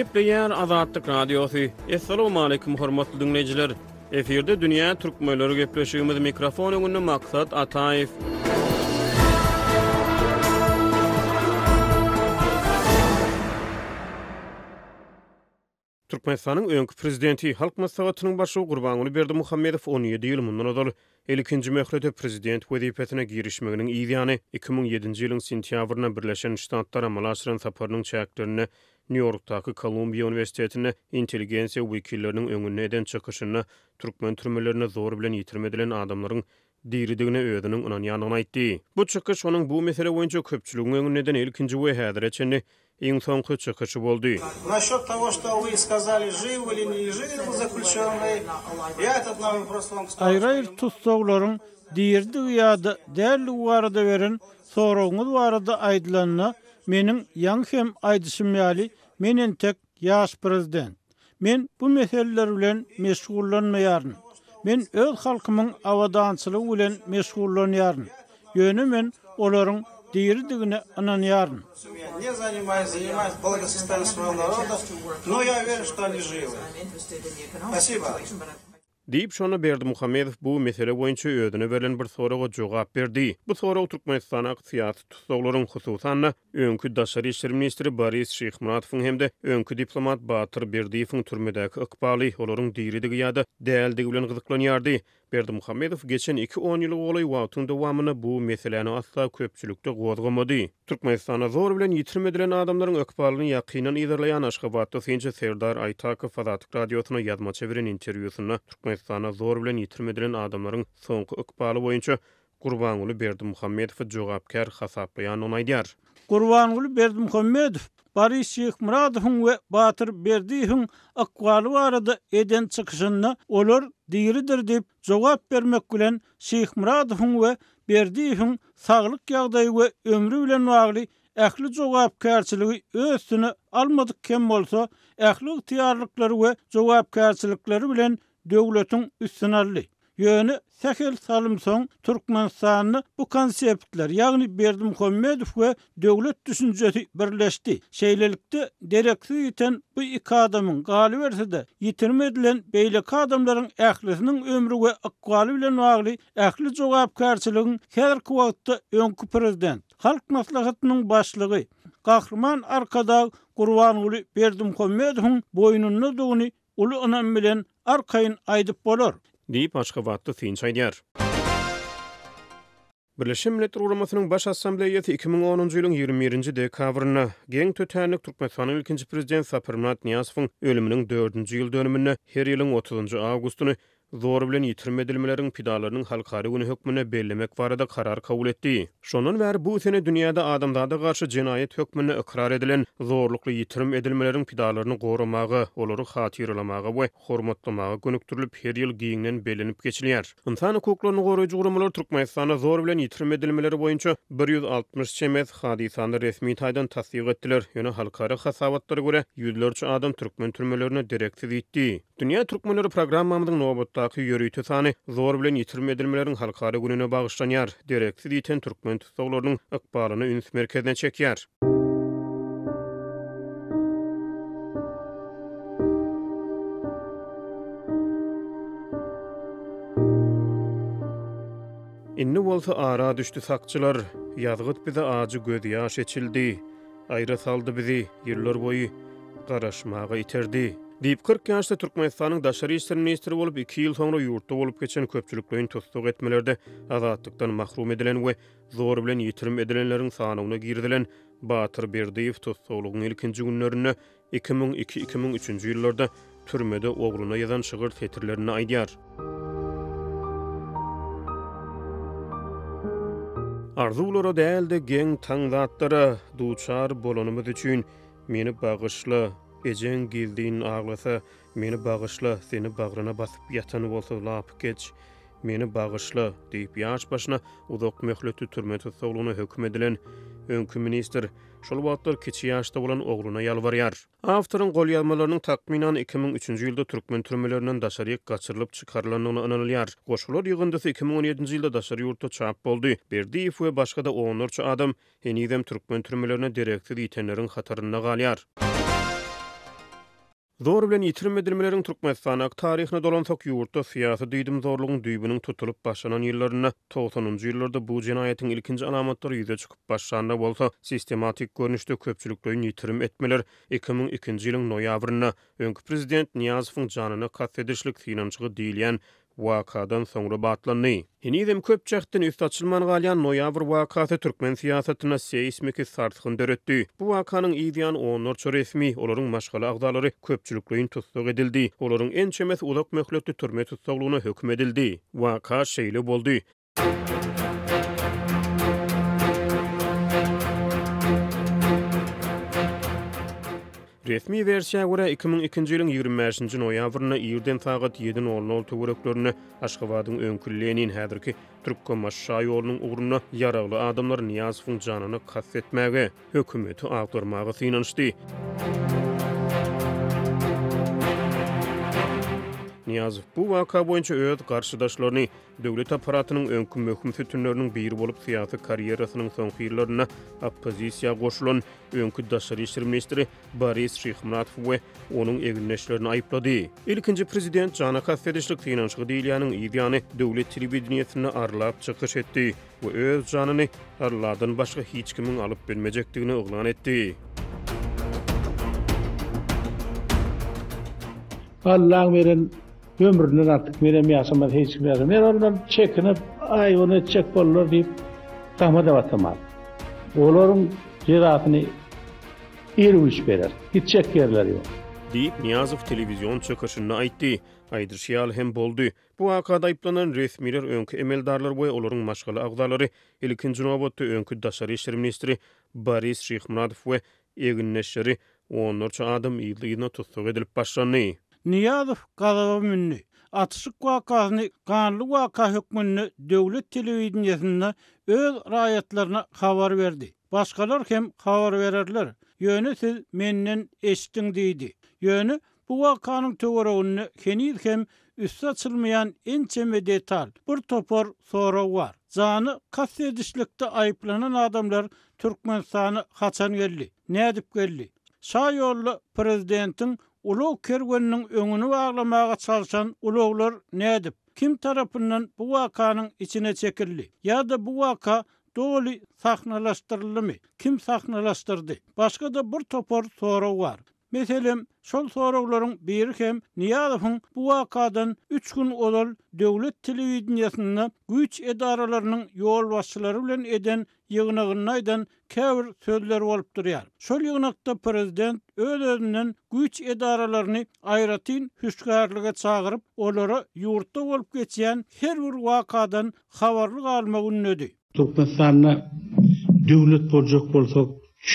Gepleýär Azatlyk Radiosy. Assalamualaikum hormatly diňleýjiler. Efirde dünýä türkmenleri gepleşigimiz mikrofon öňünde Maksat Ataýew. Türkmenistanyň öňki prezidenti, Halk Maslahatynyň başlygy Gurbanguly Berdimuhamedow 17 ýyl mundan ozal ilkinji möhlete prezident wezipesine girişmeginiň yz ýany, 2007-nji ýylyň sentýabrynda Birleşen Ştatlara amala aşyran saparynyň çäklerinde Nýu-Ýorkdaky Kolumbiýa uniwersitetinde intelligensiýa wekilleriniň öňünde eden çykyşynda türkmen türmelerinde zor bilen ýitirim edilen adamlaryň diridigine özüniň ynanýandygyny aýtdy. Bu çykyş onuň bu mesele boýunça köpçüligiň öňünde eden ilkinji we häzire çenli iň soňky çykyşy boldy. Naşýot togo şto wy skazali žiw ili ne žiw zaklýuçennyý ýa etot na wopros wam Aýry-aýry tussaglaryň diridigi ýa-da däldigi barada beren soragyňyz barada aýdylanda, meniň ýaňy hem aýdyşym ýaly, men entek Ýaş prezident, Men bu meseleler bilen meşgullanmaýaryn. Men öz halkymyň abadançylygy bilen meşgullanýaryn. Ýöne men olaryň diridigine ynanýaryn. Diýip, şonda Berdimuhamedow bu mesele boýunça özüne berlen bir soraga jogap berdi. Bu sorag Türkmenistandaky syýasy tussaglaryň, hususan-da, öňki daşary işler ministri Boris Şyhmuratowyň hem-de öňki diplomat Batyr Berdiýewiň türmedäki ykbaly, olaryň diridigi ýa-da däldigi bilen gyzyklanýardy. Berdimuhamedow geçen iki onýyllyga golaý wagtyň dowamynda bu meseläni asla köpçülikde gozgamady. Türkmenistanda zor bilen ýitirim edilen adamlaryň ykbalyny ýakyndan yzarlaýan aşgabatly synçy Serdar Aýtakow Azatlyk Radiosyna ýazmaça beren interwýusynda Türkmenistanda zor bilen ýitirim edilen adamlaryň soňky ykbaly boýunça Gurbanguly Berdimuhamedowy jogapkär hasaplaýandygyny aýdýar. Gurbanguly Berdimuhamedow Boris Şyhmyradowyň we Batyr Berdiýewiň ykbaly barada eden çykyşynda olar diridir diýip jogap bermek bilen Şyhmyradowyň we Berdiýewiň saglyk ýagdaýy we ömri bilen bagly ähli jogapkärçiligi öz üstüne almadyk hem bolsa, ähli ygtyýarlyklary we jogapkärçilikleri bilen döwletiň üstüne aldy. Ýöne sähel salym soň Türkmenistanda bu konseptler, ýagny Berdimuhamedow we döwlet düşünjesi birleşdi. Şeýlelikde, dereksiz ýiten bu iki adamyň, galyberse-de, ýitirim edilen beýleki adamlaryň ählisiniň ömri we ykbaly bilen bagly ähli jogapkärçiligiň häzirki wagtda öňki prezident, Halk Maslahatynyň Başlygy, Gahryman Arkadag Gurbanguly Berdimuhamedowyň boýnundadygyny uly ynam bilen arkaýyn aýdyp bolar. Diýip, aşgabatly synçy aýdýar. Birleşen Milletler Guramasynyň Baş Assambleýasy 2010-njy ýylyň 21-nji dekabrynda, geň tötänlik Türkmenistanyň ilkinji Prezidenti Saparmyrat Nyýazowyň ölüminiň dördünji ýyl dönüminde her ýylyň otuzynjy awgustyny zor bilen ýitirim edilmeleriň pidalarynyň halkara güni hökmünde bellemek barada karar kabul etdi. Şondan bäri bu sene dünýäde adamzada garşy jenaýat hökmünde ykrar edilen zorlukly ýitirim edilmeleriň pidalaryny goramaga, olary hatyralamaga we hormatlamaga gönükdirilip her ýyl giňden bellenip geçilýär. Ynsan hukuklaryny goraýjy guramalar Türkmenistanda zor bilen ýitirim edilmeleri boýunça 160 çemesi hadysany resmi taýdan tassyk etdiler, ýöne halkara hasabatlara görä, ýüzlerçe adam türkmen türmelerinde dereksiz ýitdi. Dünýä türkmenleri programmamyzyň nobatdaky ýörite sany zor bilen ýitirim edilmeleriň halkara gününe bagyşlanýar, dereksiz ýiten türkmen tussaglarynyň ykbalyny üns merkezine çekýär. Indi bolsa ara düşdi sakçylar, Ýazgyt bize ajy gözýaş eçildi. Aýra saldy bizi, ýyllar boýy garaşmaga iterdi. Diýip, 40 ýaşda Türkmenistanyň daşary işler ministri bolup, iki ýyl soňra ýurtda bolup geçen köpçülikleýin tussag etmelerde azatlykdan mahrum edilen we zor bilen ýitirim edilenleriň sanawyna girizilen Batyr Berdiýew tussaglygyň ilkinji günlerinde 2002-2003-nji ýyllarda türmede ogluna ýazan şygyr setirlerinde aýdýar. Arzuwlara däl-de geň-taň zatlara duçar bolanymyz üçin meni bagyşla, ejeň gizlin aglasa, meni bagyşla, seni bagryna basyp ýatan bolsa lapykeç, meni bagyşla, diýip, ýaş başyna uzak möhletli türme tussaglygyna höküm edilen öňki ministr şol wagtlar kiçi ýaşda bolan ogluna ýalbarýar. Awtoryň golýazmalarynyň takmynan 2003-nji ýylda türkmen türmelerinden daşaryk gaçyrylyp çykarylandygyna ynanylýar. Goşgular ýygyndysy 2017-nji ýylda daşary ýurtda çap boldy. Berdiýew we başga-da onlarça adam henizem türkmen türmelerinde dereksiz ýitenleriň hatarynda galýar. Zor bilen ýitirim edilmeleriň Türkmenistandaky taryhyna dolansak, ýurtda syýasy diýdimzorlugyň düýbüniň tutulyp başlanan ýyllarynda, togsanynjy ýyllarda bu jenaýatyň ilkinji alamatlary ýüze çykyp başlanda bolsa, sistematik görnüşde köpçülikleýin ýitirim etmeler 2002-nji ýylyň noýabrynda, öňki prezident Nyýazowyň janyna kast edişlik synanyşygy diýilýän wakadan soňra batlandy. Henizem köp jähtden üsti açylman galýan noýabr wakasy türkmen syýasatynda seýsmiki sarsgyn döretdi. Bu wakanyň yz ýany onlarça resmi, olaryň maşgala agzalary köpçülikleýin tussag edildi. Olaryň ençemesi uzak möhletli türme tussaglygyna höküm edildi. Waka şeýle boldy. Resmi wersiýa görä, 2002-nji ýylyň 25-nji noýabrynda irden sagat ýedi nol nol töwereklerinde Aşgabadyň öňki Lenin, häzirki Türkmenbaşy şaýolunyň ugrunda ýaragly adamlar Nyýazowyň janyna kast etmäge, hökümeti agdarmaga synanyşdy. Nyýazow bu waka boýunça öz garşydaşlaryny, döwlet apparatynyň öňki möhüm sütünleriniň biri bolup syýasy karýerasynyň soňky ýyllarynda oppozisiýa goşulan öňki daşary işler ministri Boris Şyhmyradow we onuň egindeşlerini aýyplady. Ilkinji prezident jana kast edişlik synanyşygy diýilýäniň yz ýany döwlet telewideniýesinde arlap çykyş etdi we öz janyny Alladan başga hiç kimiň alyp bilmejekdigini yglan etdi. Allaň beren ömründen artyk menem ýaşamaz hiç kim ýaşamaz. Men ondan çekinip, aý ony etjek boldular diýip gama-da batamaz. Olaryň jezasyny ir-güýç berer. Gitjek ýerleri ýok. Diýip, Nyýazow telewizion çykyşynda aýtdy. Aýdyşy ýaly hem boldy. Bu wakada aýyplanan resmiler, öňki emeldarlar we olaryň maşgala agzalary, ilkinji nobatda öňki daşary işler ministri Boris Şyhmyradow we egindeşleri, onlarça adam yzly-yzyna tussag edilip başlandy. Nyýazow gazaba mündi. Atyşyk wakasyny ganly waka hökmünde döwlet telewideniýesinde öz raýatlaryna habar berdi. Başgalar hem habar bererler. Ýöne siz menden eşitdiň diýdi. Ýöne bu wakanyň töwereginde heniz hem üsti açylmaýan ençeme detal, bir topar sorag bar. Jany kast edişlikde aýyplanan adamlar Türkmenistana haçan geldi? Nädip geldi? Şa ýolda prezidentiň ulag kerweniniň öňüni baglamaga çalşan ulaglar nädip, kim tarapyndan bu wakanyň içine çekildi? Ýa-da bu waka doly sahnalaşdyryldymy? Kim sahnalaşdyrdy? Başga-da bir topar sorag bar. Meselem, şol soraglaryň biri hem Nyýazowyň bu wakadan üç gün ozal döwlet telewideniýesinde güýç edaralarynyň ýolbaşçylary bilen eden ýygnagynda aýdan käbir sözleri bolup durýar. Şol ýygnakda prezident öz-özünden güýç edaralaryny aýratyn hüşgärlige çagyryp, olara ýurtda bolup geçýän her bir wakadan habarly galmagy ündedi. Türkmenistanda döwlet boljak bolsak,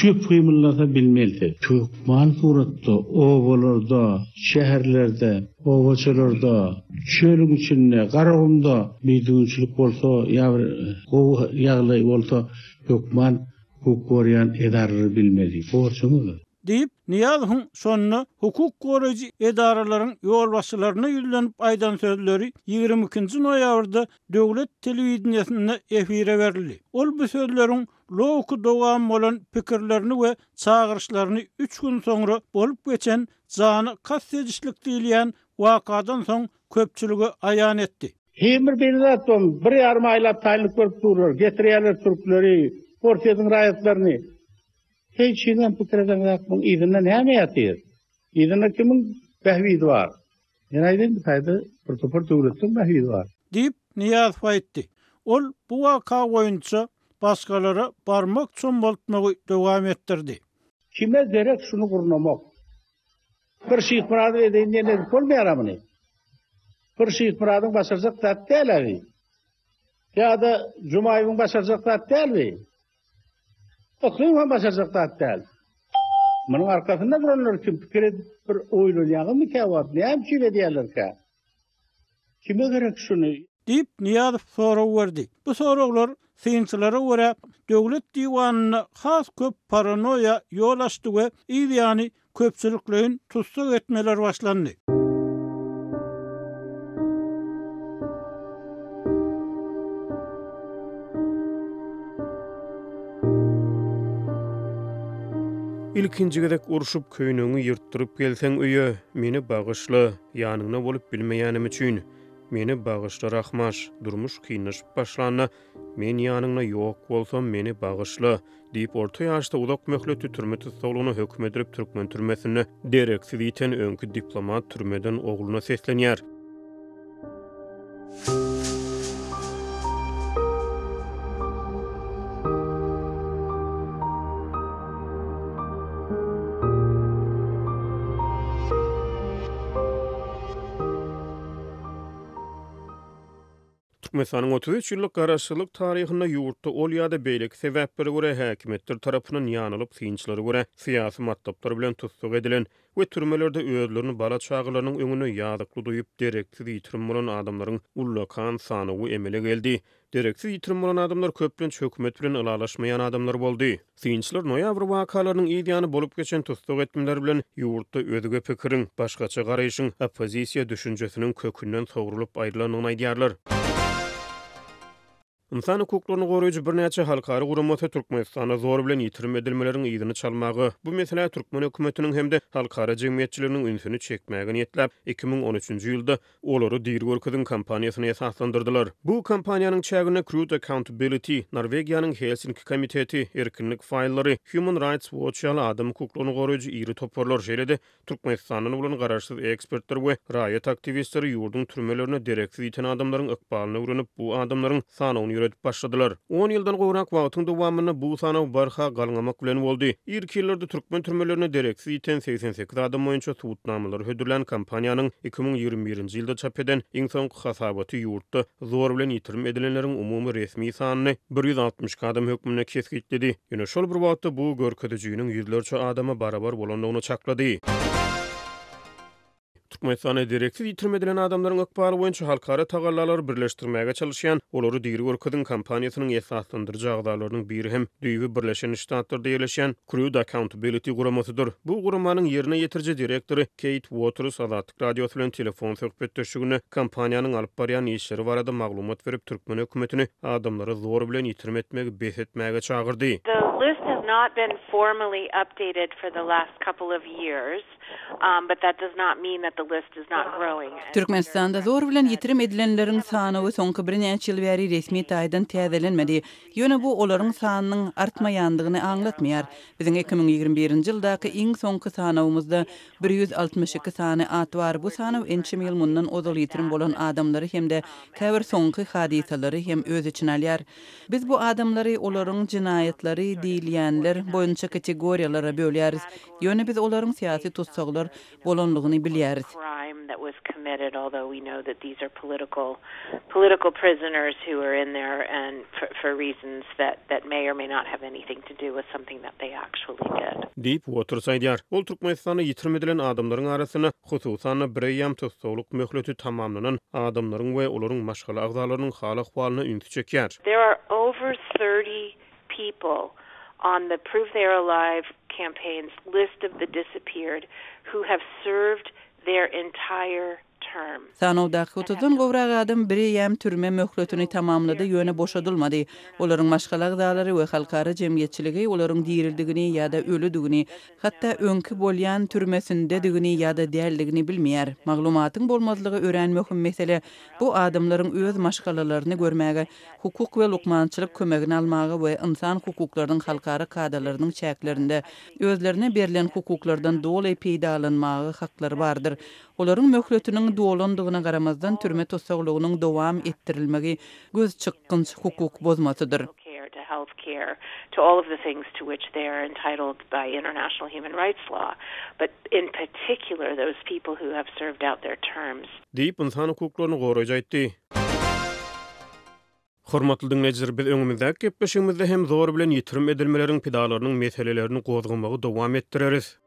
çöp gymyldasa bilmelisiz. Hökman suratda obalarda, şäherlerde, obaçalarda, çölüň içinde, Garagumda bidüzgünçilik bolsa ýa bir gowy ýagdaý bolsa hökman hukuk goraýan edaralar bilmeli. Borjuňyz. Diýip, Nyýazowyň şonda hukuk goraýjy edaralaryň ýolbaşçylaryna ýüzlenip aýdan sözleri 22 nji noýabrda döwlet telewideniýesinde efire berildi. Ol bu sözleriň logiki dowamy bolan pikirlerini we çagyryşlaryny üç gün soňra bolup geçen jana kast edişlik diýilýän wakadan soň köpçülige aýan etdi. Hemme bir belli zat ol, bir ýarym aýlap taýynlyk görüp durlar, getirýärler türkleri, Orsýetiň raýatlaryny. Heý, şeýdibem pikir edeňzok, muň yzynda näme ýatyr? Yzynda kimiň bähbidi bar? Men aýdaýyn, bu taýda bir topar döwletleriň bähbidi bar. Diýip, Nyýazow aýtdy. Ol bu waka boýunça başgalara barmak çommaltmagy dowam etdirdi. Kime gerek şuny gurnamak? Bir Şyhmyradow edeýin diýende edip bolmaýar-a muny. Bir Şyhmyradyň başarjak zat däl-ä bi. Ýa-da Jumaýewiň başarjak zat däl bi. Yklym hem başarjak zat däl. Munuň arkasynda duranlar kim pikir edip bir oýlanýaňyzmy käwagt näme üçin edýärlerkä? Kime gerek şuny? Diýip, Nyýazow sorag berdi. Bu soraglar, synçylara görä, döwlet diwanynda has köp paranoýa ýol açdy we yz ýany köpçülikleýin tussag etmeler başlandy. Ilkinji gezek urşup köýnegiňi ýyrtdyryp gelseň öýe, meni bagyşla, ýanyňda bolup bilmeýänim üçin. Meni bagyşla Rahmaş, durmuş kynlaşyp başlanda men ýanyňda ýok bolsam meni bagyşla, diýip orta ýaşda uzak möhletli türme tussaglygyna höküm edilip türkmen türmesinde dereksiz ýiten öňki diplomat türmeden ogluna seslenýär. Türkmenistanyň 33 ýyllyk garaşsyzlyk taryhynda ýurtda ol ýa-da beýleki sebäplere görä häkimiýetler tarapyndan ýanylyp, synçylara görä syýasy matlaplar bilen tussag edilen we türmelerde özlerini bala-çagalarynyň öňünde ýazykly duýup, dereksiz ýitirim bolan adamlaryň ullakan sanawy emele geldi. Dereksiz ýitirim bolan adamlar köplenç hökümet bilen ylalaşmaýan adamlar boldy. Synçylar noýabr wakalarynyň yz ýany bolup geçen tussag etmeler bilen ýurtda özge pikiriň, başgaça garaýşyň, oppozisiýa düşünjesiniň kökünden sogrulyp aýrylandygyny aýdýarlar. Ynsan hukuklaryny goraýjy birnäçe halkara guramasy Türkmenistanda zor bilen ýitirim edilmeleriň yzyny çalmaga, bu meselä türkmen hökümetiniň hem-de halkara jemgyýetçiliginiň ünsüni çekmäge niýetläp, 2013-nji ýylda Olary diri görkeziň kampaniýasyny esaslandyrdylar. Bu kampaniýanyň çäginde Crude Accountability, Norwegiýanyň Helsinki komiteti, Erkinlik faýllary, Human Rights Watch ýaly adam hukuklaryny goraýjy iri toparlar, şeýle-de Türkmenistandan bolan garaşsyz ekspertler we raýat aktiwistleri ýurduň türmelerinde dereksiz ýiten adamlaryň ykbalyny öwrenip, bu adamlaryň sanawyny ýöredip başladylar. On ýyldan gowrak wagtyň dowamynda bu sanaw barha galňamak bilen boldy. Irki ýyllarda türkmen türmelerinde dereksiz ýiten 88 adam boýunça subutnamalary hödürlän kampaniýanyň 2021-nji ýylda çap eden iň soňky hasabaty ýurtda zor bilen ýitirim edilenleriň umumy resmi sanyny 162 adam hökmünde kesgitledi. Ýöne şol bir wagtda bu görkezijiniň ýüzlerçe adama barabar bolandygyny çaklady. Türkmenistanda dereksiz ýitirim edilen adamlaryň ykbaly boýunça halkara tagallalary birleşdirmäge çalyşýan Olary diri görkeziň kampaniýasynyň esaslandyryjy agzalarynyň biri hem düýbi Birleşen Ştatlarda ýerleşýän Crude Accountability guramasydyr. Bu guramanyň ýerine ýetiriji direktory Keýt Uoters Azatlyk Radiosy bilen telefon söhbetdeşliginde kompaniýanyň alyp barýan işleri barada maglumat berip, türkmen hökümetini adamlary zor bilen ýitirim etmegi bes etmäge çagyrdy. The list has not been formally updated for the last couple of years, but that does not mean that the list is not growing. Türkmenistanda zor bilen ýitirim edilenleriň sanawy soňky birnäçe ýyl bäri resmi taýdan täzelenmedi. Ýöne bu olaryň sanynyň artmaýandygyny aňlatmaýar. Biziň 2021-nji ýyldaky iň soňky sanawymyzda 162 sany at bar. Bu sanaw ençeme ýyl mundan ozal ýitirim bolan adamlary hem-de käbir soňky hadysalary hem öz içine alýar. Biz bu adamlary olaryň jenaýatlary diýilýänler boýunça kategoriýalara bölýäris. Ýöne biz olaryň syýasy tussaglar bolanlygyny bilýäris. Diýip, Uoters aýdýar. Ol Türkmenistanda ýitirim edilen adamlaryň arasynda, hususan-da, bireýýäm tussaglyk möhleti tamamlanan adamlaryň we olaryň maşgala agzalarynyň hal-ahwalyna ünsi çekýär. There are over 30 people on the Prove They Are Alive campaign's list of the disappeared who have served their entire term. Sanawdaky otuzdan gowrak adam bireýýäm türme möhletini tamamlady, ýöne boşadylmady. Olaryň maşgala agzalary we halkara jemgyýetçiligi olaryň diridigini ýa-da ölüdigini, hatda öňki bolýan türmesindedigini ýa-da däldigini bilmeýär. Maglumatyň bolmazlygy örän möhüm mesele. Bu adamlaryň öz maşgalalaryny görmäge, hukuk we lukmançylyk kömegini almaga we ynsan hukuklarynyň halkara kadalarynyň çäklerinde özlerine berlen hukuklardan doly peýdalanmaga haklary bardyr. Olaryň möhletiniň dolandygyna garamazdan türme tussaglygynyň dowam etdirilmegi gözçykgynç hukuk bozmasydyr. Diýip, ynsan hukuklaryny goraýjy aýtdy. Hormatly diňleýjiler, biz öňümizdäki gepleşigimizde hem zor bilen ýitirim edilmeleriň pidalarynyň meselelerini gozgamagy dowam etdireris.